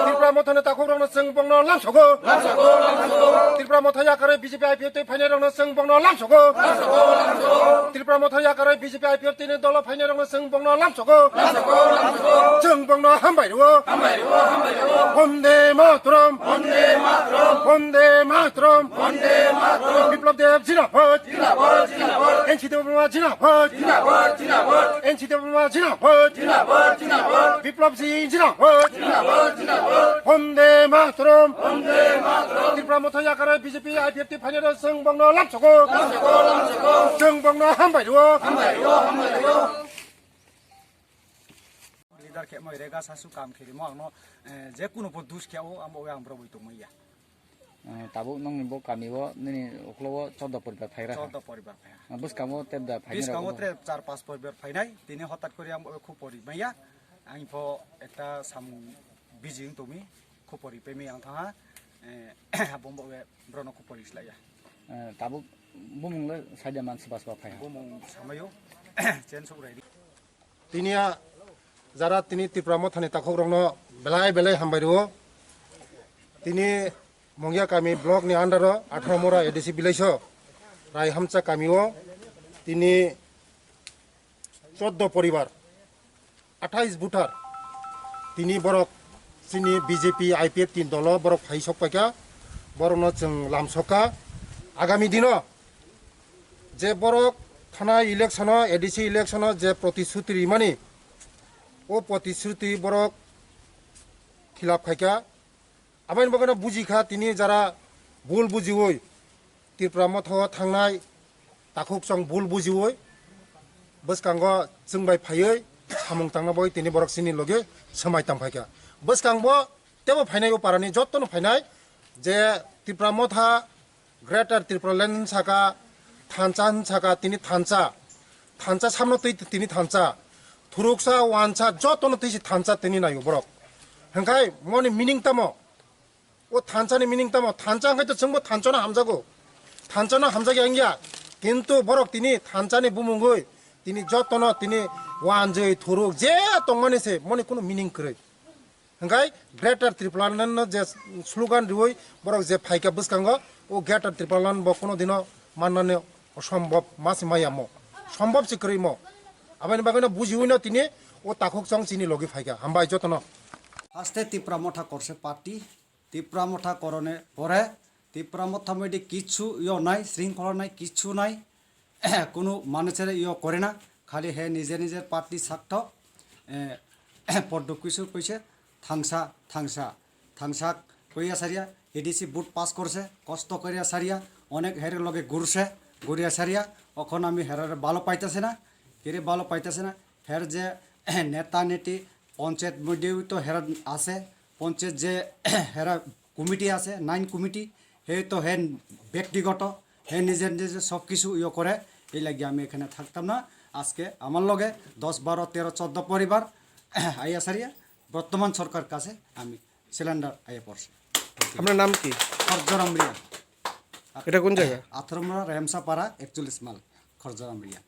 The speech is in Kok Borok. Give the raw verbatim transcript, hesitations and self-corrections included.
Tripura Mothani takhukrokno chwng bongno lamsogo. Tripura Motha yakarwi B J P I P F twi phainairokno chwng bongno lamsogo. Tripura Motha yakarwi B J P I P F twi ni dolo phainairokno chwng bongno lamsogo. Chwng bongno hambai rwo. Vande Mataram. Vande Mataram. Biplab Deb Zindabad. N C Debbarma Zindabad. N C Debbarma Zindabad. Biplab Singh Zindabad. Vande Mataram. Tripura Motha yakarwi B J P I P F twi phainairok chwng bongno lamsogo. Chwng bongno hambai rwo. Leader khe moi rega sasu kam khe rimo angno, eh, je kuno bo dus khe o amo ang borok bai tongmaya. Eh, tabuk nongni bo kami o nini uklo o chordo poribar phai rwkha. Chordo poribar phai. Ah, bwskango tebda phai Bwskango rwkha. Tre char pas poribar phainai, tini hotat kori ang bo khupori maya. Ang pho ekta samung busy wng tongmi, khupori pemi ang thangha. Eh, bombo we brono khupori slaya. Eh, tabuk bumung le saida man sibas ba phai. Bumung samayo, chen sok ready. Tini a jara tini Tripura Mothani takhukrokno belai belai hambai rwo. Tini Mongya kami block ni under o atharo mora A D C village o Raihamcha kami o tini chordo poribar, athais voter tini borok chini B J P I P F tini dolo borok phai sok paikha, borokno chwng lamsokha. Agami dino je borok thanai election o, A D C election o je protisruti rimani, o protisruti borok khilap khaikha. Aboni bagwino bujikha tini jara bul bujiwi Tripura Motha o thangnai takhuk chwng bul bujiwi bwskango chwng bai phaiwi samung tangna bagwi tini borok chini loge swmai tang phaikha. Bwskangbo tebo phainai o parani jottono phainai je Tripura Motha Greater Tripura Land hinsaka, thansa hinsaka, tini thansa, thansa samno twi tini thansa, thuruksa, wansa, jotono twi si thansa tini naio borok. Hingkhai moni meaning tamo? O thansa ni meaning tamo? Thansa hingkhai to chwngbo thansa no hamjago, thansa no hamjagya wngya, kintu borok tini thansa ni bumungwi tini jotono tini wanjwi thuruk je tongmani se moni kunu meaning kwrwi. Hingkhai Greater Tripura Land no je slogan riwi borok je phaikha bwskango, o Greater Tripura Land bo kuno dino mannani osombob ma se maya mo, sombob se kwrwi mo. Aboni bagwino bujiwi no tini o takhuk chwng chini logi phaikha. Hambai jotono. Haste Tipra Motha korse party, Tipra Motha korone pore, Tipra Motha moide kichu yo nai, shringkhola nai, kichu nai. Kunu manusere yo kore na, khali he nijer nijer party sakto, eh, poddo kisu koise, thangsa, thangsa, thangsa koiya saria, A D C vote pass korse, kosto koiya saria, onek here loge gurse, guria saria, okhon ami herare balo paitase na, kere balo paitase na, her je neta neti, panchayat moddhe to hera ase, panchayat je hera committee ase, nine committee, he to he ব্যক্তিগত, he নিজে নিজে সব কিছু ইয়ে করে, এই লাগি আমি এখানে থাকতাম না। আজকে আমার লগে দশ, বারো, তেরো, চোদ্দ পরিবার আইয়া সারিয়া বর্তমান সরকার কাছে আমি সিলিন্ডার আইয়া পড়ছে। আপনার নাম কি? খরজরাম রিয়া। এটা কোন জায়গা? আথরমরা রেমসাপাড়া একচল্লিশ মাইল, খরজরাম রিয়া।